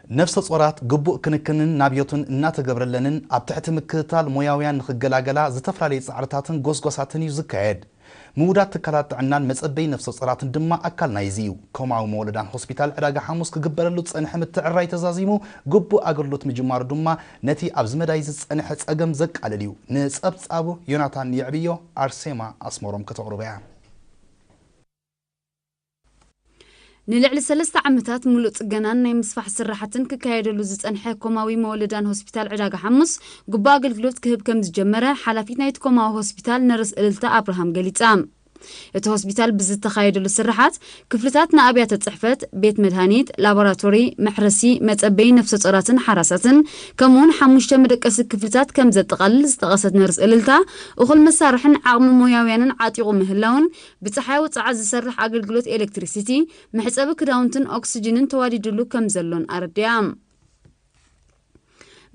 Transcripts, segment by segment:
ነፍሰ ጾራት ግቡእ ክንክንን ናብዮትን እናተገብረለንን ኣብ ትሕቲ ምክትታል ሞያውያን ንኽገላገላ ዝተፈላለዩ ጻዕርታትን ጎስጓሳትን እዩ ዝካየድ። ምውዳድ ትካላት ጥዕናን መጸበይ ነፍሰ ጾራትን ድማ ኣካል ናይዚ እዩ። ኮማዊ መወለዳን ሆስፒታል ዕዳጋ ሓሙስ ክግበረሉ ዝጸንሐ ምትዕራይ ተዛዚሙ ግቡእ ኣገልግሎት ምጅማሩ ድማ ነቲ ኣብዚ መዳይ ዝጸንሐ ጸገም ዘቃልል እዩ። ንጸብጻቡ ዮናታን የዕብዮ፣ ኣርሴማ ኣስመሮም ከተቕርቦ እያ። ንልዕሊ ሰለስተ ዓመታት ምሉእ ጽገናን ናይ ምስፋሕ ስራሕትን ክካየደሉ ዝጸንሐ ኮማዊ መወለዳን ሆስፒታል ዕዳጋ ሓሙስ ግቡእ ኣገልግሎት ክህብ ከም ዝጀመረ ሓላፊት ናይቲ ኮማዊ ሆስፒታል ነርስ እልልታ ኣብርሃም ገሊጻ። እቲ ሆስፒታል ብዝተኻየደሉ ስራሓት ክፍልታት ንኣብያተ ጽሕፈት፣ ቤት መድሃኒት፣ ላቦራቶሪ፣ መሕረሲ፣ መጸበይ ነፍሰ ጾራትን ሓራሳትን ከምኡውን ሓሙሽተ መደቀሲ ክፍልታት ከም ዘጠቓልል ዝጠቐሰት ነርስ እልልታ፣ እኹል መሳርሕን ዓቕሚ ሞያውያንን ዓጢቑ ምህላውን ብጸሓያዊ ጸዓት ዝሰርሕ ኣገልግሎት ኤሌክትሪሲቲ፣ መሕጸቢ ክዳውንትን ኦክስጅንን ተዋዲድሉ ከም ዘሎን ኣረዲኣ።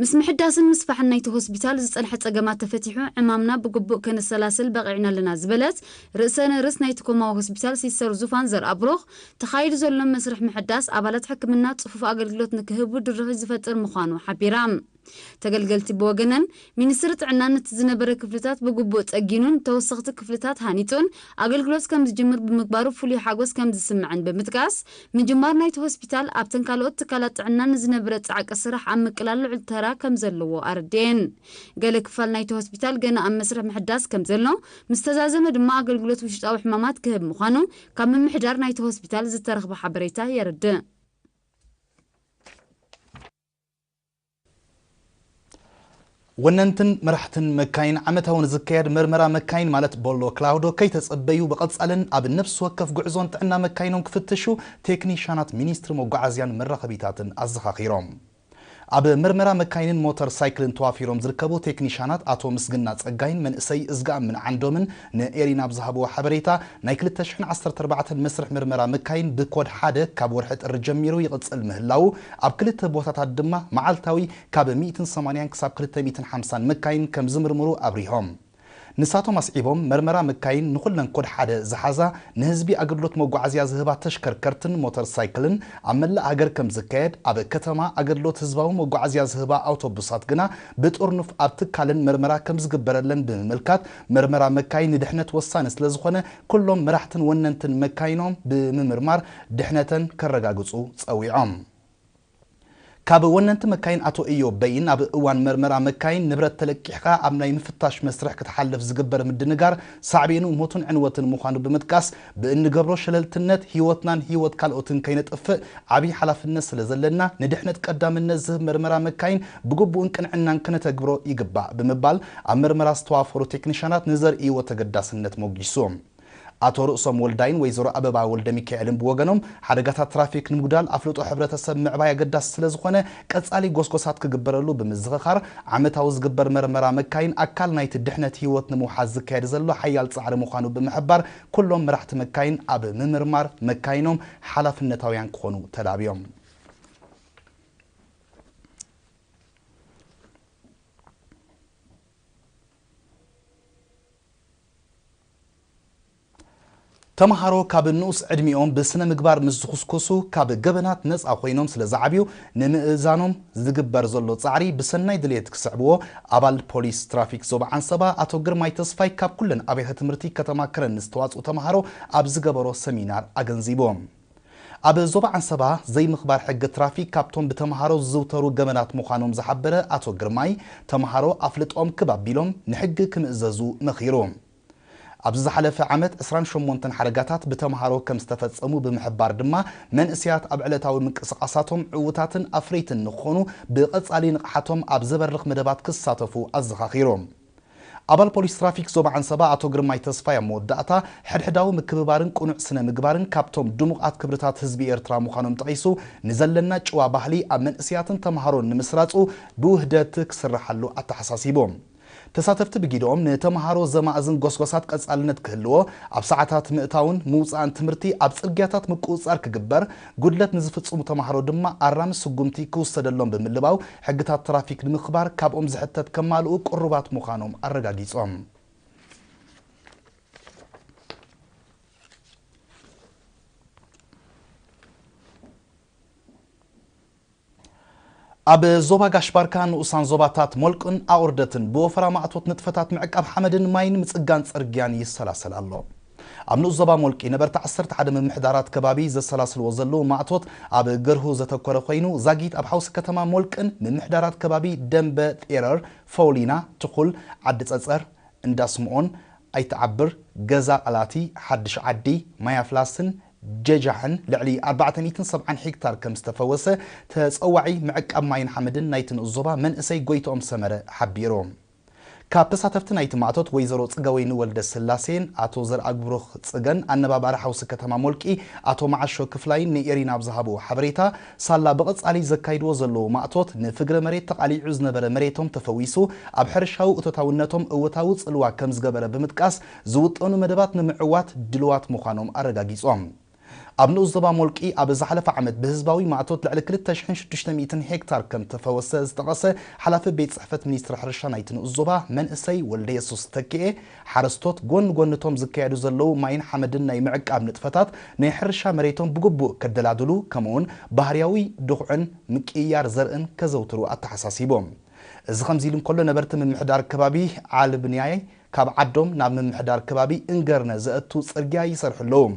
ምስ ምሕዳስን ምስፋሕን ናይቲ ሆስፒታል ዝጸንሐ ጸገማት ተፈቲሑ ዕማምና ብግቡእ ከነሰላስል በቒዕና ኣለና ዝበለት ርእሰ ነርስ ናይቲ ኮማዊ ሆስፒታል ሲስተር ዙፋን ዘርኣብሩኽ፣ ተኻይዱ ዘሎ መስርሕ ምሕዳስ ኣባላት ሕክምና ጽፉፍ ኣገልግሎት ንክህቡ ድርኺት ዝፈጥር ምዃኑ ሓቢራ። ተገልገልቲ ብወገነን፣ ሚኒስትሪ ጥዕና ነቲ ዝነበረ ክፍልታት ብግቡእ ጸጊኑን ተወሰኽቲ ክፍልታት ሃኒጹን ኣገልግሎት ከም ዝጅምር ብምግባሩ ፍሉይ ሓጎስ ከም ዝስምዐን ብምጥቃስ፣ ምጅማር ናይቲ ሆስፒታል ኣብተን ካልኦት ትካላት ጥዕና ንዝነበረ ጻዕቂ ስራሕ ኣብ ምቅላል ልዑል ተራ ከም ዘለዎ ኣረድኤን። ገለ ክፋል ናይቲ ሆስፒታል ገና ኣብ መስርሕ ምሕዳስ ከም ዘሎ፣ ምስ ተዛዘመ ድማ ኣገልግሎት ውሽጣዊ ሕማማት ክህብ ምዃኑ ካብ ምምሕዳር ናይቲ ሆስፒታል ዝተረኽበ ሓበሬታ የረድእ። ወነንትን መራሕትን መካይን ዓመታዊ ንዝካየድ መርመራ መካይን ማለት ቦሎ ክላውዶ ከይተጸበዩ ብቐጻልን ኣብ ነፍሲ ወከፍ ጉዕዞን ጥዕና መካይኖም ክፍትሹ ቴክኒሻናት ሚኒስትሪ መጓዓዝያን መራኸቢታትን ኣዘኻኺሮም። ኣብ መርመራ መካይንን ሞተር ሳይክልን ተዋፊሮም ዝርከቡ ቴክኒሻናት ኣቶ ምስግና ጸጋይን መንእሰይ እዝጋኣምን ዓንዶምን ንኤሪና ብዝሃብዎ ሓበሬታ፣ ናይ ክልተ ሽሕን ዓሰርተ ኣርባዕተን መስርሕ ምርመራ መካይን ብኮድ ሓደ ካብ ወርሒ ጥሪ ጀሚሩ ይቕጽል ምህላዉ፣ ኣብ ክልተ ቦታታት ድማ መዓልታዊ ካብ ሚእትን ሰማንያን ክሳብ ክልተ ሚእትን ሓምሳን መካይን ከም ዝምርምሩ ኣብሪሆም። ንሳቶም ኣስዒቦም፣ መርመራ መካይን ንኹለን ኮድ ሓደ ዝሓዛ ንህዝቢ ኣገልግሎት መጓዓዝያ ዝህባ ተሽከርከርትን ሞተር ሳይክልን ኣብ መላእ ሃገር ከም ዝካየድ፣ ኣብ ከተማ ኣገልግሎት ህዝባዊ መጓዓዝያ ዝህባ ኣውቶቡሳት ግና ብጥርኑፍ ኣብ ትካለን መርመራ ከም ዝግበረለን ብምምልካት፣ መርመራ መካይን ንድሕነት ወሳኒ ስለ ዝኾነ፣ ኩሎም መራሕትን ወነንትን መካይኖም ብምምርማር ድሕነተን ከረጋግጹ ጸዊዖም። ካብ ወነንቲ መካይን ኣቶ እዮብ በይን፣ ኣብ እዋን መርመራ መካይን ንብረት ተለቂሕካ ኣብ ናይ ምፍታሽ መስርሕ ክትሓልፍ ዝግበር ምድንጋር ሳዕቤኑ ሞትን ዕንወትን ምዃኑ ብምጥቃስ፣ ብእንገብሮ ሸለልትነት ህይወትናን ህይወት ካልኦትን ከይነጥፍእ ዓብዪ ሓላፍነት ስለ ዘለና፣ ንድሕነት ቀዳምነት ዝህብ መርመራ መካይን ብግቡእን ቅንዕናን ክነተግብሮ ይግባእ ብምባል፣ ኣብ መርመራ ዝተዋፈሩ ቴክኒሻናት ንዘርእይዎ ተገዳስነት ሞጊሱ። ኣቶ ርእሶም ወልዳይን ወይዘሮ ኣበባ ወልደ ሚካኤልን ብወገኖም፣ ሓደጋታት ትራፊክ ንምጉዳል ኣፍልጦ ሕብረተሰብ ምዕባይ ኣገዳሲ ስለ ዝኾነ፣ ቀጻሊ ጎስጎሳት ክግበረሉ ብምዝኽኻር፣ ዓመታዊ ዝግበር መርመራ መካይን ኣካል ናይቲ ድሕነት ህይወት ንምውሓዝ ዝካየድ ዘሎ ሓያል ጻዕሪ ምዃኑ ብምሕባር፣ ኩሎም መራሕቲ መካይን ኣብ ምምርማር መካይኖም ሓላፍነታውያን ክኾኑ ተላብዮም። ተምሃሮ ካብ ንኡስ ዕድሚኦም ብስነ ምግባር ምስ ዝኹስኩሱ፣ ካብ ገበናት ነጻ ኮይኖም ስለ ዝዓብዩ፣ ንምእዛኖም ዝግበር ዘሎ ጻዕሪ ብሰናይ ድልየት ክስዕብዎ ኣባል ፖሊስ ትራፊክ ዞባ ዓንሰባ ኣቶ ግርማይ ተስፋይ ካብ ኩለን ኣብያተ ትምህርቲ ከተማ ከረን ዝተዋጽኡ ተምሃሮ ኣብ ዝገበሮ ሰሚናር ኣገንዚቡ። ኣብ ዞባ ዓንሰባ ዘይምኽባር ሕጊ ትራፊክ ካብቶም ብተምሃሮ ዝዝውተሩ ገበናት ምዃኖም ዝሓበረ ኣቶ ግርማይ፣ ተምሃሮ ኣፍልጦም ክብ ኣቢሎም ንሕጊ ክምእዘዙ መኺሩ። ኣብዚ ዝሓለፈ ዓመት ዕስራን ሸሞንተን ሓደጋታት ብተምሃሮ ከም ዝተፈጸሙ ብምሕባር ድማ፣ መንእሰያት ኣብ ዕለታዊ ምንቅስቓሳቶም ዕዉታትን ኣፍረይትን ንክኾኑ ብቐጻሊ ንቕሓቶም ኣብ ዘበርኽ መደባት ክሳተፉ ኣዘኻኺሩ። ኣባል ፖሊስ ትራፊክ ዞባ ዓንሰባ ኣቶ ግርማይ ተስፋይ ኣብ መወዳእታ፣ ሕድሕዳዊ ምክብባርን ቅኑዕ ስነ ምግባርን ካብቶም ድሙቓት ክብርታት ህዝቢ ኤርትራ ምዃኖም ጠቒሱ፣ ንዘለና ጭዋ ባህሊ ኣብ መንእሰያትን ተምሃሮን ንምስራጹ ብውህደት ክስርሓሉ ኣተሓሳሲቡ። ተሳተፍቲ ብጊድኦም፣ ንተምሃሮ ዘማእዝን ጎስጓሳት ቀጻልነት ክህልዎ፣ ኣብ ሰዓታት ምእታውን ምውጻእን ትምህርቲ ኣብ ጽርግያታት ምቁጽጻር ክግበር፣ ጉድለት ንዝፍጽሙ ተምሃሮ ድማ ኣራሚ ስጉምቲ ክውሰደሎም ብምልባው፣ ሕግታት ትራፊክ ንምኽባር ካብኦም ዝሕተት ከማልኡ ቅሩባት ምዃኖም ኣረጋጊጾም። ኣብ ዞባ ጋሽ ባርካ ንኡሳን ዞባታት ሞልቅን ኣቑርደትን ብወፈራ ማእቶት ንጥፈታት ምዕቃብ ሓመድን ማይን ምጽጋን ጽርግያን ይሰላሰል ኣሎ። ኣብ ንኡስ ዞባ ሞልቂ ነበርቲ ዓሰርተ ሓደ ምምሕዳራት ከባቢ ዘሰላስልዎ ዘለዉ ማእቶት ኣብ ገርሁ ዘተኮረ ኮይኑ፣ ዛጊት ኣብ ሓውሲ ከተማ ሞልቅን ምምሕዳራት ከባቢ ደንበ ጤረር፣ ፈውሊና፣ ትኹል፣ ዓዲ ጸጸር፣ እንዳ ስምኦን፣ ኣይትዓብር፣ ገዛ ቃላቲ፣ ሓድሽ ዓዲ፣ ማይ ኣፍላስን ጀጃሕን ልዕሊ ኣርባዕተ ሚእትን ሰብዓን ሄክታር ከም ዝተፈወሰ ተጸዋዒ ምዕቃብ ማይን ሓመድን ናይቲ ንኡስ ዞባ መንእሰይ ጎይትኦም ሰመረ ሓቢሩ። ካብ ተሳተፍቲ ናይቲ ማእቶት ወይዘሮ ጽገወይኒ ወልደ ስላሴን ኣቶ ዘርኣግብሩኽ ጽገን ኣነባባሪ ሓውሲ ከተማ ሞልቂ ኣቶ መዓሾ ክፍላይን ንኤሪና ኣብ ዝሃብዎ ሓበሬታ፣ ሳላ ብቐጻሊ ዘካይድዎ ዘለዉ ማእቶት ንፍግረ መሬት ተቓሊዑ ዝነበረ መሬቶም ተፈዊሱ ኣብ ሕርሻዊ እቶታውነቶም እወታዊ ጽልዋ ከም ዝገበረ ብምጥቃስ፣ ዝውጠኑ መደባት ንምዕዋት ድልዋት ምዃኖም ኣረጋጊጾም። ኣብ ንኡስ ዞባ ሞልቂ ኣብ ዝሓለፈ ዓመት ብህዝባዊ ማእቶት ልዕሊ ክልተ ሽሕን ሽዱሽተ ሚእትን ሄክታር ከም ተፈወሰ ዝጠቐሰ ሓላፊ ቤት ጽሕፈት ሚኒስትሪ ሕርሻ ናይቲ ንኡስ ዞባ መንእሰይ ወልደየሱስ ተኪኤ፣ ሓረስቶት ጎኒ ጎኒቶም ዝካየዱ ዘለዉ ማይን ሓመድን ናይ ምዕቃብ ንጥፈታት ናይ ሕርሻ መሬቶም ብግቡእ ከደላድሉ፣ ከምኡውን ባህርያዊ ድኹዕን ምቅይያር ዘርእን ከዘውትሩ ኣተሓሳሲቦም። እዚ ከምዚ ኢሉ እንከሎ፣ ነበርቲ ምምሕዳር ከባቢ ዓልብንያይ ካብ ዓዶም ናብ ምምሕዳር ከባቢ እንገርነ ዘእቱ ጽርግያ ይሰርሑ ኣለዉ።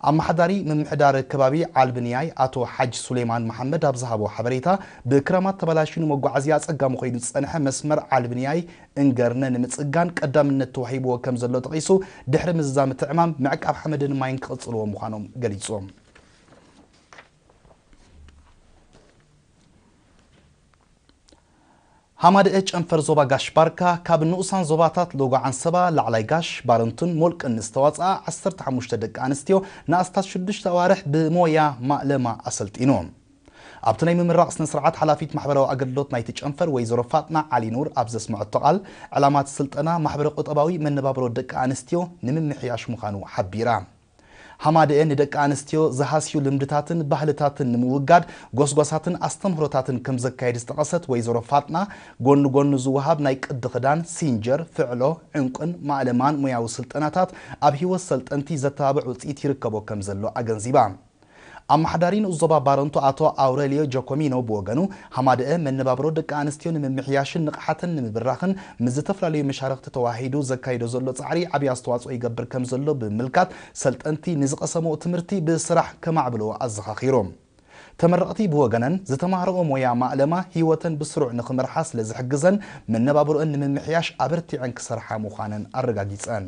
ኣመሓዳሪ ምምሕዳር ከባቢ ዓልብንያይ ኣቶ ሓጅ ሱሌማን መሓመድ ኣብ ዝሃቦ ሓበሬታ፣ ብክረማት ተበላሽዩ ንመጓዓዝያ ኣጸጋሚ ኮይኑ ዝጸንሐ መስመር ዓልብንያይ እንገርነ ንምጽጋን ቀዳምነት ተዋሂብዎ ከም ዘሎ ጠቒሱ፣ ድሕሪ ምዝዛም እቲ ዕማም ምዕቃብ ሓመድን ማይን ክቕጽልዎ ምዃኖም ገሊጹ። ሃማደኤ ጨንፈር ዞባ ጋሽ ባርካ ካብ ንኡሳን ዞባታት ሎጎ ዓንሰባ፣ ላዕላይ ጋሽ፣ ባረንቱን ሞልቅን ዝተዋጽኣ ዓሰርተ ሓሙሽተ ደቂ ኣንስትዮ ንኣስታት ሽዱሽተ ኣዋርሕ ብሞያ ማእለማ ኣሰልጢኑ። ኣብቲ ናይ ምምራቕ ስነ ስርዓት ሓላፊት ማሕበራዊ ኣገልግሎት ናይቲ ጨንፈር ወይዘሮ ፋጥና ዓሊ ኑር ኣብ ዘስምዐቶ ቃል፣ ዕላማ እቲ ስልጠና ማሕበረ ቁጠባዊ መነባብሮ ደቂ ኣንስትዮ ንምምሕያሽ ምዃኑ ሓቢራ። ሃማደኤ ንደቂ ኣንስትዮ ዝሃስዩ ልምድታትን ባህልታትን ንምውጋድ ጎስጓሳትን ኣስተምህሮታትን ከም ዘካየድ ዝጠቐሰት ወይዘሮ ፋጥና፣ ጎኒ ጎኒ ዝወሃብ ናይ ቅዲ ክዳን፣ ሲንጀር፣ ፍዕሎ፣ ዕንቁን ማእለማን ሞያዊ ስልጠናታት ኣብ ህይወት ሰልጠንቲ ዘተባብዕ ውፅኢት ይርከቦ ከም ዘሎ ኣገንዚባ። ኣመሓዳሪ ንኡስ ዞባ ባረንቱ ኣቶ ኣውረሊዮ ጆኮሚኖ ብወገኑ፣ ሃማደኤ መነባብሮ ደቂ ኣንስትዮ ንምምሕያሽን ንቕሓተን ንምብራኽን ምስ ዝተፈላለዩ መሻርኽቲ ተዋሂዱ ዘካይዶ ዘሎ ጻዕሪ ዓብዪ ኣስተዋጽኦ ይገብር ከም ዘሎ ብምምልካት፣ ሰልጠንቲ ንዝቐሰምኦ ትምህርቲ ብስራሕ ከማዕብልዎ ኣዘኻኺሩ። ተመረቕቲ ብወገነን፣ ዝተማህረኦ ሞያ ማእለማ ህይወተን ብስሩዕ ንኽመርሓ ስለ ዝሕግዘን፣ መነባብሮአን ንምምሕያሽ ኣበርቲዐን ክሰርሓ ምዃነን ኣረጋጊጸን።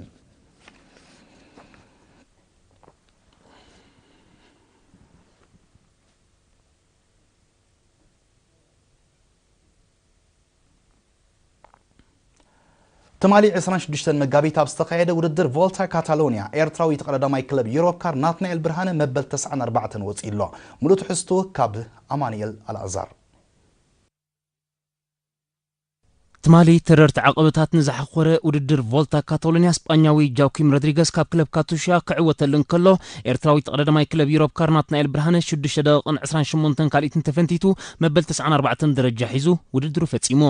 ትማሊ ዕስራን ሽዱሽተን መጋቢት ኣብ ዝተኻየደ ውድድር ቮልታ ካታሎኒያ፣ ኤርትራዊ ተቐዳዳማይ ክለብ ዩሮፕ ካር ናትናኤል ብርሃነ መበል ተስዓን ኣርባዕተን ወጺኡ ኣሎ። ሙሉእ ትሕዝቱ ካብ ኣማኑኤል ኣልኣዛር። ትማሊ ተረርቲ ዓቐበታት ንዝሓኾረ ውድድር ቮልታ ካታሎኒያ፣ ስጳኛዊ ጃኪም ሮድሪገስ ካብ ክለብ ካቱሻ ክዕወተሉ እንከሎ፣ ኤርትራዊ ተቐዳዳማይ ክለብ ዩሮፕ ካር ናትናኤል ብርሃነ ሽዱሽተ ደቂቕን ዕስራን ሸሞንተን ካልኢትን ተፈንቲቱ መበል ተስዓን ኣርባዕተን ደረጃ ሒዙ ውድድሩ ፈጺሙ።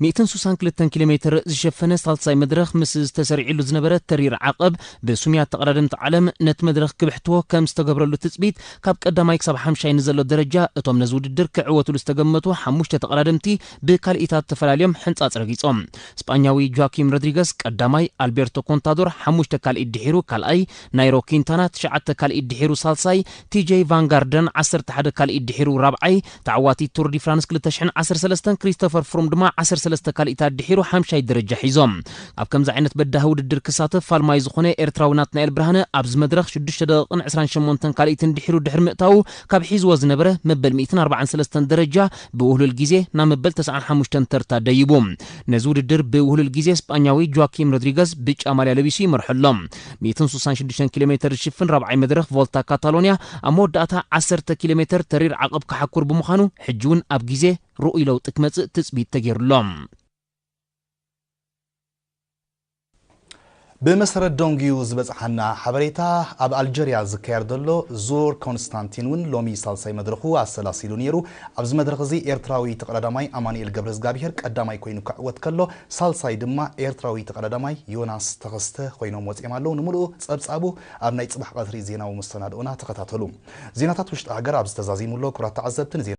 ሚእትን ሱሳን ክልተን ኪሎ ሜትር ዝሸፈነ ሳልሳይ መድረኽ ምስ ዝተሰሪዕሉ ዝነበረ ተሪር ዓቐብ፣ ብሱምያት ተቐዳደምቲ ዓለም ነቲ መድረኽ ክብሕትዎ ከም ዝተገብረሉ ትጽቢት፣ ካብ ቀዳማይ ክሳብ ሓምሻይ ንዘሎ ደረጃ፣ እቶም ነዚ ውድድር ክዕወትሉ ዝተገመቱ ሓሙሽተ ተቐዳደምቲ ብካልኢታት ተፈላልዮም ሕንጻጽ ረጊጾም። ስጳኛዊ ጆኪም ሮድሪገስ ቀዳማይ፣ ኣልቤርቶ ኮንታዶር ሓሙሽተ ካልኢት ድሒሩ ካልኣይ፣ ናይሮ ኪንታና ትሽዓተ ካልኢት ድሒሩ ሳልሳይ፣ ቲጄይ ቫን ጋርደን ዓሰርተ ሓደ ካልኢት ድሒሩ ራብዓይ፣ ተዓዋቲ ቱር ዲ ፍራንስ ክልተ ሽሕን ዓሰርተ ሰለስተን ክሪስቶፈር ፍሩም ድማ ዓሰርተ ሰለስተ ካልኢታት ድሒሩ ሓምሻይ ደረጃ ሒዞም። ኣብ ከምዚ ዓይነት በዳሂ ውድድር ክሳተፍ ፋልማይ ዝኾነ ኤርትራዊ ናትናኤል ብርሃነ ኣብዚ መድረኽ ሽዱሽተ ደቂቕን ዕስራን ሸሞንተን ካልኢትን ድሒሩ ድሕሪ ምእታዉ ካብ ሒዝዎ ዝነበረ መበል ሚእትን ኣርባዓን ሰለስተን ደረጃ ብውህሉል ግዜ ናብ መበል ተስዓን ሓሙሽተን ተርታ ደይቡ። ነዚ ውድድር ብውህሉል ግዜ ስጳኛዊ ጆኪም ሮድሪገስ ብጫ ማልያ ለቢሱ ይመርሖ ኣሎ። ሚእትን ሱሳን ሽዱሽተን ኪሎ ሜትር ዝሽፍን ራብዓይ መድረኽ ቮልታ ካታሎንያ ኣብ መወዳእታ ዓሰርተ ኪሎ ሜትር ተሪር ዓቐብ ክሓኩር ብምዃኑ፣ ሕጂ እውን ኣብ ግዜ ርኡይ ለውጢ ክመጽእ ትጽቢት ተገይሩሎ። ብመሰረት ዶንጊዩ ዝበጽሓና ሓበሬታ፣ ኣብ ኣልጀርያ ዝካየድ ዘሎ ዙር ኮንስታንቲን እውን ሎሚ ሳልሳይ መድረኹ ኣሰላሲሉ ነይሩ። ኣብዚ መድረኽ እዚ ኤርትራዊ ተቐዳዳማይ ኣማኑኤል ገብረዝጋብሄር ቀዳማይ ኮይኑ ክዕወት ከሎ፣ ሳልሳይ ድማ ኤርትራዊ ተቐዳዳማይ ዮናስ ተኸስተ ኮይኖም ወጺኦም ኣለዉ። ንምሉኡ ጸብጻቡ ኣብ ናይ ጽባሕ ቀትሪ ዜናዊ መሰናድኦና ተኸታተሉ። ዜናታት ውሽጢ ሃገር ኣብዚ ተዛዚሙ ኣሎ። ክቡራት ተዓዘብቲ፣ ንዜና